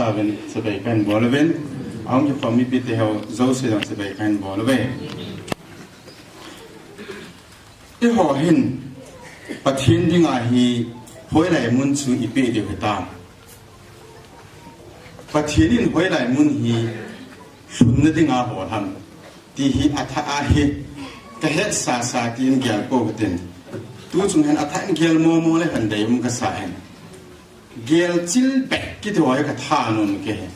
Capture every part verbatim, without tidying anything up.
Aven, chibai kahin bol uve. Ahung kikhom mipite ho jouse jong chibai kahin bol uve. Eiho hin Pathen dinga hi hoilai mun chu ipi diu hitam? Pathen in hoilai mun hi lhunna dinga hol ham ti hi athah a hi kahet sasa tin gel pou katin. Tu chung hin athah in gel momo le hen dei um kasa hen. Gel chil beh kiti ho hi katha nom kei.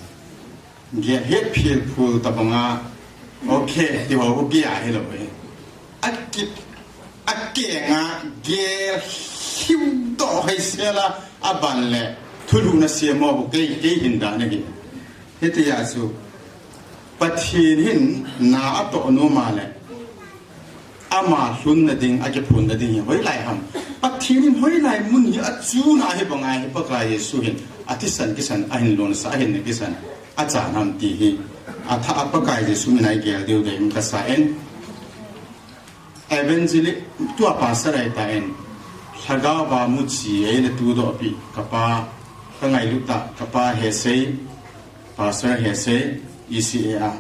Gel het phil phul tabanga, okay, ti ho khu gel hilou e. Aki, akenga gel hiu doh hai sela, aban le thulhuhna semo khu kei, kei hin dan ahi. Hitia chu Pathen hin na atoh nom a le ama lhunna ding, akiphunna ding hi hoilai ham? Pathen in hoilai mun hi achuna hi banga hi Pakai Jesu hin athisan kisan ahin lonsah, ahin na kisan achan ham ti hi athah a Pakai Jesu mina igel diu dei um kasa in. Evangelist tua pastor ahitan, lhagao va muchi eina tudoh pi kapa, kangailut a kapa Hesei, pastor Hesei, E C A a.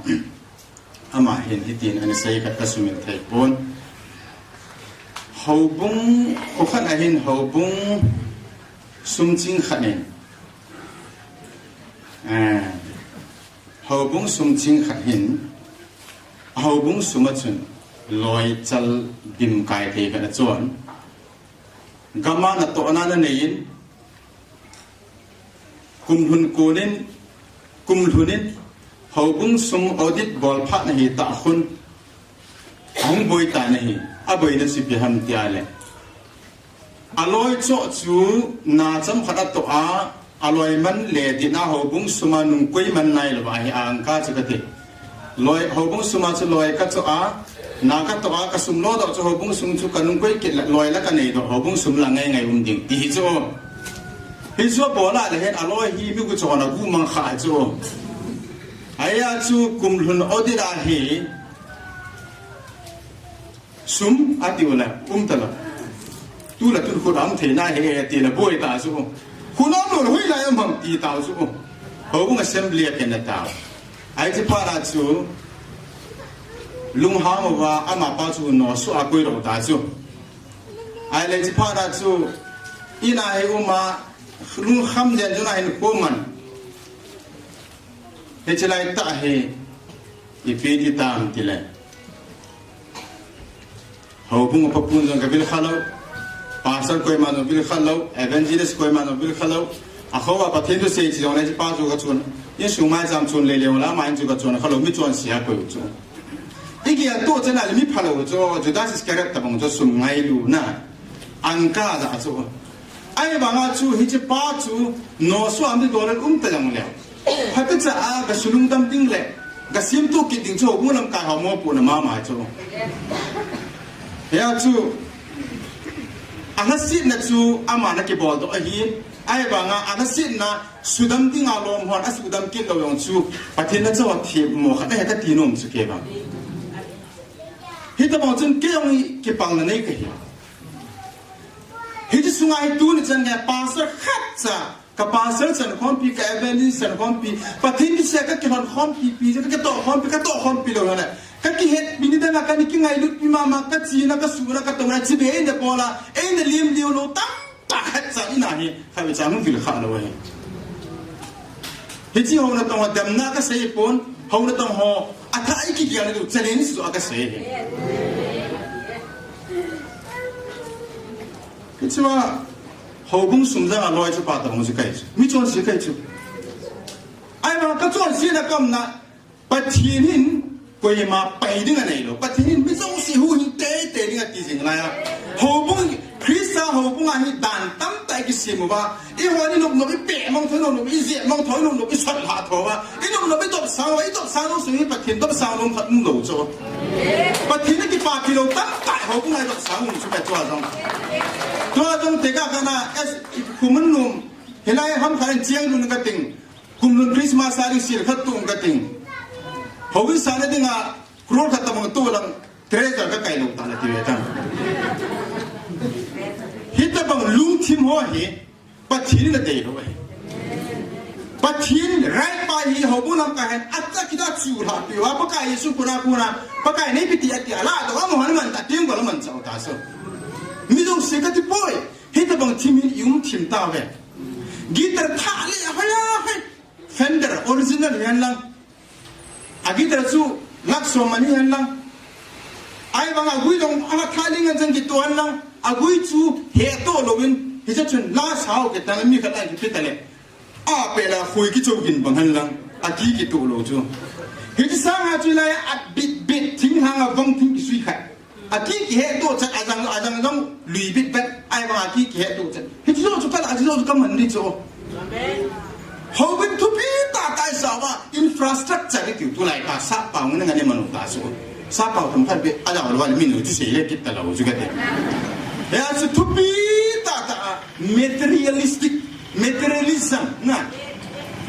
Ama hin hitin ana sei khat kasumil thei pon. Houbung, kho khat ahin houbung sum ching khat in. Eh, houbung sum ching khat hin, houbung sum a chun loi chal dim kai thei khat achon. Gam a natohna nanei in, kum lhun konin, kum lhun in, houbung sum audit bol phat nahi tah khun, ahung boi tan ahi, aboina chu ipi ham tia le. Aloi choh chu na cham khat atoh a, aloi man le dinga houbung sum a nungkoi man nailou va hi angka chu kati. Loi, houbung sum a chu loi kachoh a, na katoh a, kasum lodoh chu houbung sum chu kanungkoi kit le, loi la kanei doh, houbung sum la ngai ngai um ding, ti hi chu. Hichu abol a le hen aloi hi mi guchon a gu mang kha chu. Ahia chu kum lhun audit a hi, sum atiu le, um talou. Tu le tu khut a um thei nai he, ti le boi ta chu. Khut a um lou le hoilai a um ham ti ta chu. Houbung assembly a ken ta. Ahi, hiche phat a chu lunghang uva amapa chu nosuh a koi lou ta chu. Ahile hiche phat a chu in a hi um a, lungkham den chun ahin khoman. Hiche lai tah hi ipi ti tam ti le. Houbung a papun jong kavil kha lou. Pastor koima jong vil kha lou. Evangelist koima jong vil kha lou. Akhoa Pathen thusei che jong le hiche pa chu kachun. Insung maicham chun le le la ma in chu kachun kha lou, mi chonse a koi u chu. Igel to chana le mi phalou chu Judas Iscariot tabang chu sum ngailutna. Angka ja chu. Ahivanga chu hiche pa chu nosuh a um ti dol um ta jong le. Phatecha a gasu lungdam ding le gasemto kit ding chu houbung lamkai ho mopohna mama chu. Hia chu alhasetna chu ama na kibol doh ahi. Ahivanga alhasetna sudam dinga lom hon asudam kit lou jong chu Pathen na chauva themmo khat ahi kati nom chu kei vang. Hitabang chun kei jong kipalna nei kahi. Hiche sunga hi tuni chan nge pastor khat cha, ka pastor chankhompi, ka evangelist chankhompi, Pathen kisei kakilhon khompi pi, kakitoh khompi, katoh khompi lou le. Kakihetpi ni danga kani kingailut pi mama, kachena, kasuna, katouna, chibai eina bola, eina lim liu lou tamtah khat cha in a hi, khatvei cha hung vil kha lou ahi. Hiche ho natong ho damna kasei pon, ho natong ho athah a ikigel na diu challenge chu kasei ahi. Hichea, houbung sum jang a loi chu pa tabang chu kahi chu. Mi chonse kahi chu. Ahivang kachonsena kamna, Pathen hin koima pai ding aneilou. Pathen hin mi jouse huhhing teitei ding ati jing laiya. Houbung, Christa houbung a hi dan tamtah kisem uva. Eiho in inop nop, ipeh mong thou, inop nop, ijeh mong thou, inop nop, isot lha thou a. Inop nop, idopsang uva, idopsang lou sung hi Pathen dopsang lou khat umlou chu. Pathen in kipapi lou tamtah houbung a idopsang um chu ka chua jong. Tua jong teka kana, es, ikhumun num. Hilai ham khan chiang dun kating. Kum lhun Christmas a ding sil khat tung kating. Houin sana dinga crore khat tabang tu lang treasure kakai lou ta le ti ve tan. Hitabang lungthim ho hi Pathen in adei lou ahi. Pathen, right pa hi houbung lamkai hin, acha kita chu la pi, wa Pakai Jesu kona kona, Pakai nei pi ti ati ala, to amo han man ta, ting ko la man cha ta so. Mi jong se kati poi, hitabang thim hin i um thim tauve. Guitar tha le, ha ya, ha. Fender, original hi hen lang. A guitar chu, lakh som mani hen lang. Ahivang a gui jong, a tha ling an jang kito hen lang. A gui chu, he to louvin, hiche chun, la sao ke tang mi khat a kipe ta le. A pela khui kichou kin bang hen lang, a ki kitoh lou chu. Hiche sanga chu lai a bit bit thing hang a vang thing kisui khat. A ki kihe toh chat a jang, a jang jang lui bit bit, ahivang a ki kihe toh chat. Hiche jong chu kal, a hiche jong chu kaman di chu. Amen. Houbung thupi tah tah i sa uva, infrastructure i tiu tulai ka sa pa ngun ngan i man u ta chu. Sa pa tam khat be, a jang lou va le min u chu sei le kit ta lou chu kati. Hia chu thupi tah tah a, materialistic, materialism, na.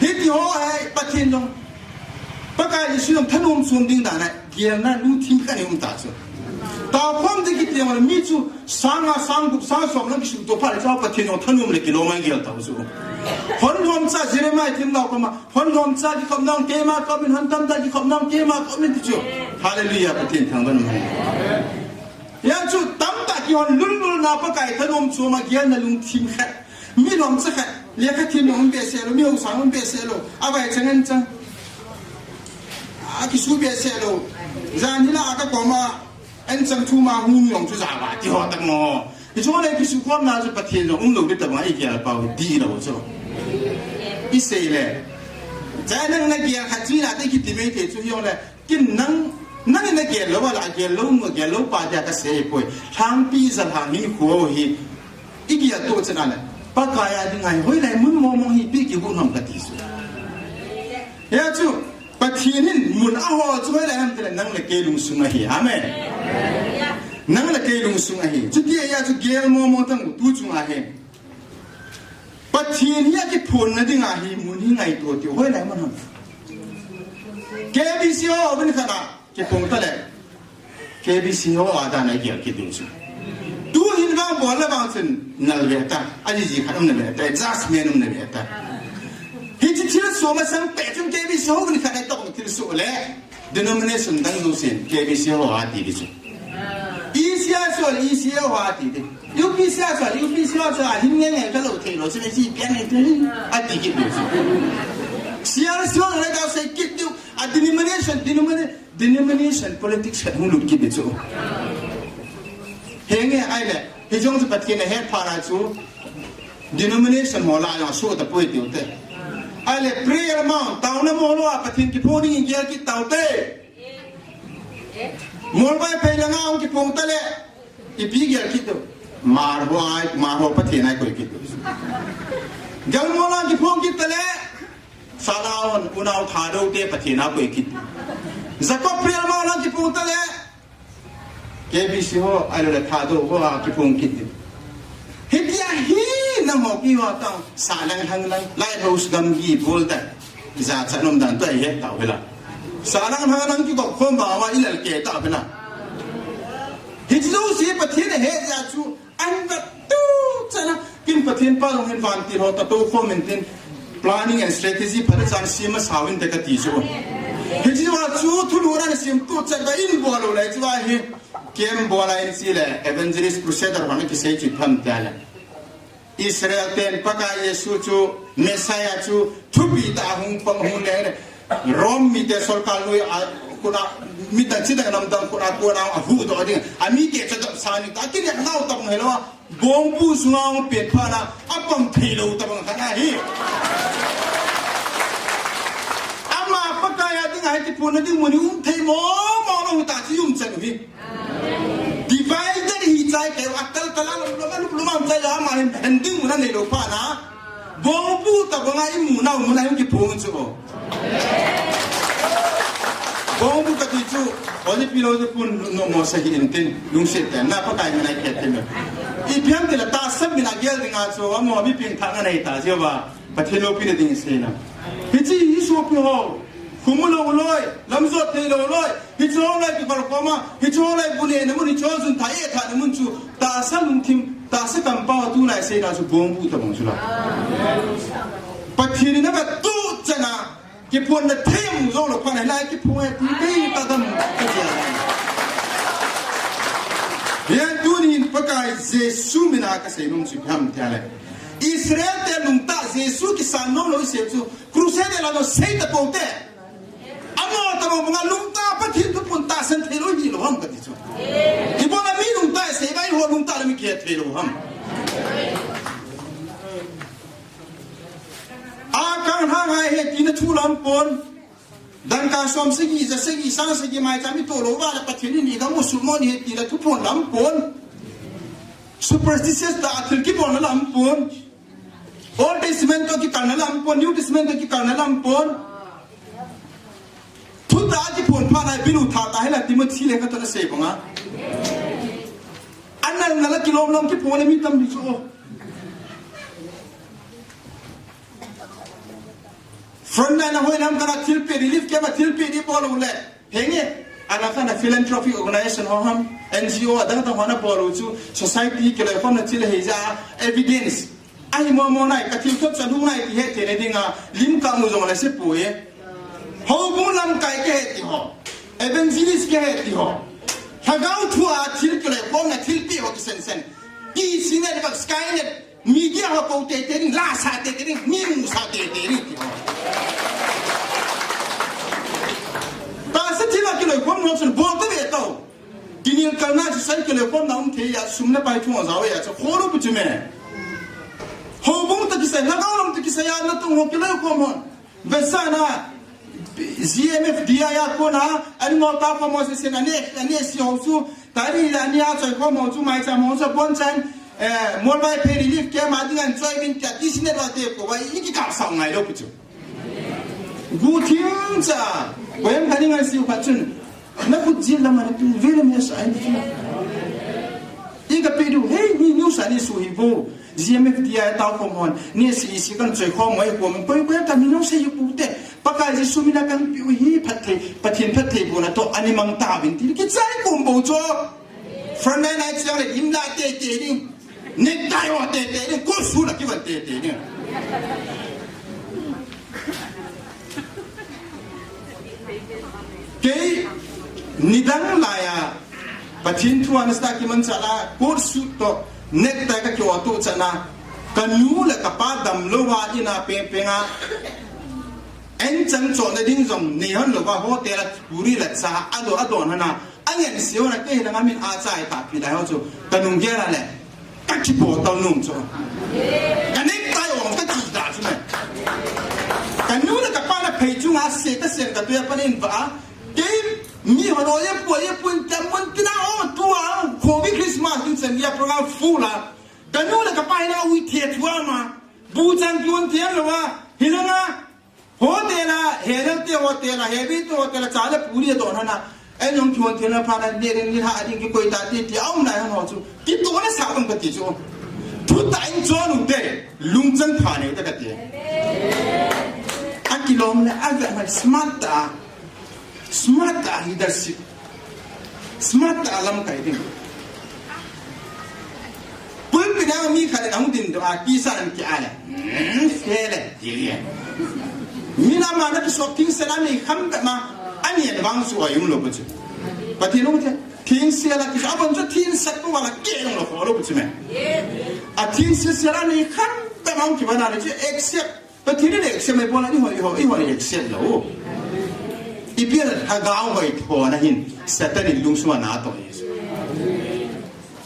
Hiti ho hi, Pathen jong. Pakai Jesu jong thanom chom ding dan a, gelna lungthim khat nei um ta chu. Taokhom ding kiti jong le mi chu, sang nga, sang gup, sang som lang kisuto phat le chu Pathen jong thanom le kilom a gel ta chu. Hon lom cha Jeremiah thim nau koma, hon lom cha kikhop nau keima khop in, hon tam cha kikhop nau keima khop in ti chu. Hallelujah, Pathen thangvah in um hen. Hia chu tamtah kihon lul lul na Pakai thanom chom a gelna lungthim khat. Mi lom cha khat, lekha thim jong um behseh lou, mi haosa jong um behseh lou, a vai chang an chang. A kisu behseh lou. Jan hi la a ka koma, an chang thu ma hung jong chu ja va ti ho tak mo. Hichu le kisu khom na chu Pathen jong um lou di ta bang i gel pau di lou chu. I sei le. Cha nang na gel khat chi na te kiti mai te chu hi jong le. Kin nang, nang in na gel lou, a la gel lou, na gel lou pa dia ka sei poi. Lhangpi ja lhang hi khu hi. I gel toh chan a le. Pakai a ding a hi, hoilai mun mong mong hi pi kihon ham kati chu. Hia chu, Pathen in mun a ho chu hoilai ham ti le nang le kei lungsung a hi. Amen. Nang le kei lungsung a hi. Chuti a hia chu gel mong mong tang u tu chung a hi. Pathen hi a kiphonna ding a hi mun hi ngaito ti hoilai mun ham. K B C ho vin khat a kiphong ta le. K B C ho a dan a gel kit ding chu. Tu hin vang bol le vang chun nal ve ta. A ji ji khat um na ve ta. Adjustment um na ve ta. Hiche thil so masang pe chun K B C ho vin khat a tok thil so le. Denomination dang jouse in K B C ho a ti di chu. E C R so le E C R ho a ti di. U P C R so le U P C R so a hin nge nge ka lou thei lou chu nei si pian nei thei a ti kit di chu. C R so le ka sei kit di a denomination, denomina-, denomination politics khat hung lut kit di chu. Henge ai le, hi jong chu Pathen a het pha na chu. Denomination ho la jong su ta poi tiu te. Ai le prayer mount, taona mo lo a Pathen kiphong ding in gel kit tau te. Molbai phei la nga ong kiphong ta le. Ipi gel kit tu. Mar ho ai, mar ho Pathen ai koi kit tu. Gel mo la kiphong kit ta le. Salaon, unau Thadou te Pathen a koi kit. Jacob prayer mount la kiphong ta le. K B C ho, ahilou le Thadou ho a kiphong kit di. Hitia hi nangho kiho tang, sa lang hang lang, lighthouse gamgi bol dan. Ijat cha nom dan tua ihet tau hela. Sa lang hang lang kikop khom ba wa ilal ke tau hela. Hiche jouse Pathen ahe jeh a chu, an vet tu chana, Kin Pathen pa jong hin vantil ho ta tou khom in tin planning and strategy phat a chan sem masa uvin te kati chu. Hiche a chu thulhuhna na sem tu chat ba in bol lou le chu ahi. Kem bol a in si le evangelist crusader ho na kisei chu phan ta le. Israel ten Pakai Jesu chu Messiah chu thupi ta hung pang hung le le. Rom mite sorkar noi a kona midang chidang namdang kona kona a huhdoh ding. A mite chadop sa ni ta kinep nau tong helou a. Bongbu sunga hung pen phat na, apam thei lou tabang khat ahi. Ama Pakai a ding ahi kiphonna ding mun hi um thei mo, mo lou ta chu um chan u hi. Divided hi chai kei, atal tal a lum lum a lum lum a um chai la ama hin, hin ding mun a nei lou phat na. Bongbu tabang a i mu nau mun a hung kiphong chu. Bongbu kati chu, o ni pi lou chu pun no mo sa hi in tin, lungset te, na Pakai min a i khet te me. Ipi ham ti la tahsa min a gel ding a chu, amo mi pengthah nga nei ta, Jehovah, Pathen loupina ding i sei na. Hiche hi sopi ho, khum lou loi, lam jot thei lou loi, hiche ho lai kikol koma, hiche ho lai bu nehna mun, hiche ho jun tha e thahna mun chu, tahsa lungthim, tahsa kampau a tulai sei na chu bongbu tabang chu la. Pathen in ava tu chana, kiphonna thei mu jong lou, phat hilai kiphong e ti bei ta dam ka tia. Hian tunin Pakai Jesu mina ka sei nom chu ham tia le. Israel te lungtah Jesu kisan nom lou i sei chu, crusade la no sei ta po te. Amo ta mo nga lungtah Pathen thuphon tahsan thei lou hi lou ham ka ti chu. Ibol a mi lungtah sei bai ho lungtah la mi kihe thei lou ham. A kang hang ai he tina thu lam pon. Dangka som sagi, ja sagi, sang sagi mai cham i to lou va la Pathen in i gam u sumon he tina thuphon lam pon. Superstitious ta thil kibol na lam pon. Old Testament to kikalna lam pon, New Testament to kikalna lam pon. Thutah kiphon phat lai bilu tha ta hela Timothy le ka to na sei banga. Anal na la kilom lom kiphon le mi tam bi chu. Frontline a hoi nam kana thilpi relief camp a thilpi di bol u le. Henge, ana kana philanthropic organization ho ham, N G O adang dang ho na bol u chu society kiloikhomna chile hei ja evidence. Ahi mo mo nai, ka thil thot chan hu nai ti he thei le dinga, lim ka mu jong le se pu e. Houbung lamkai ke he ti ho. Evangelist ke he ti ho. Lhagao thu a thil kiloikhomna thilpi ho kisen sen. Ti sine le bak Skynet. Media ho po te te ding, la sa te te ding, mi mu sa te te ding. Ta sa thil a kiloikhom nom chun bol ta ve tau. Kinel kalna chu sai kiloikhomna um thei a, sum na pai thung a jaw a, chu kholo pu chu me. Houbung ta kisai, lhagao lam ta kisai a, na tung ho kiloikhom hon. Vesana, G M F D I a kona, ani ngol ta khom ho se sen, ani, ani si ho chu, tari la ani a choi khom ho chu, mai cham ho chu, bon chan, eh, Molvai Phe relief camp a ding an choi min tia, ti sine la te ko, wai, i ki kap sao ngai lo pu chu. Gu thim cha, ko em ka ding an si u khat chun, na kut jil lam a na pi, ve lam ya sa, ai ni chu. I ka pe du, hei, ni, ni u sa ni su hi vo. G M F D I a tao khom hon, ni si, si kan choi khom mai khom, koi, koi ka mi nong sei u pu te. Pakai Jesu mina kan piu hi phatthei, Pathen phatthei bona toh ani mang tauvin ti kichai kum bou chu. Frontline a chang le lim la te te ding. Necktie ho te te ding, ko su la kivan te te ding. Kei nidang laiya Pathen thu a nasa kimanchah la, coat suit toh necktie ka kiho toh chana, ka nu le ka pa damlou va in a peng peng a, an chang chohna ding jong nei hon lou va, hotel a puri le cha a do a don hon a, a ngen sio na kei langa min a chai ta pi lai ho chu, ka nung gel a le. Ka kipo tau nom chu. Ka necktie ong ka ti da chu ne. Ka nu le ka pa na phei chunga se ka sen ka tuya panin va. Kei mi ho lo ye po ye pun tam mun tina o tua. Covid Christmas in sen ya program full a. Ka nu le ka pa hina ui the tua ma. Bu chan pion the lo wa. Hina nga. Hotel a, he dal te hotel a, he bi te hotel a, cha le puri a don hana. Ai nong ki hotel na pha na, ne ren ni ha ding ki koi ta ti ti, aum na hang ho chu. Ki to na sa bang ka ti chu. Thu ta in chon u te, lungchang pha ne ta ka ti. A kilom le, a ve mai smart ta. Smart ta leadership. Smart ta lamkai ding. Pulpit a mi khat in ahung din doh a, kisa in ki ai. Hmm, sele, dili. Min ama na kisop thing sel a nei kham bep ma, ani an vang su a um lo bu chu. Pathen um the, thing sel a kisa, abon chu thing sel ko wala ke um lo ko lo bu chu me. A thing sel sel a nei kham bep ma um ki bana le chu accept. Pathen in accept mai pon a, i hoi, i hoi, i hoi accept lo. I pia lhagao hoi thona hin, Satan in lungsunga na to.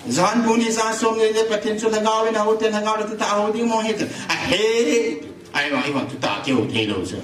Johan bung ni chang som ni le Pathen chu lhagao in a ho te lhagao le ta ho ding mo he. A he, ai wa, i hoi tu ta ke ho thei lo chu.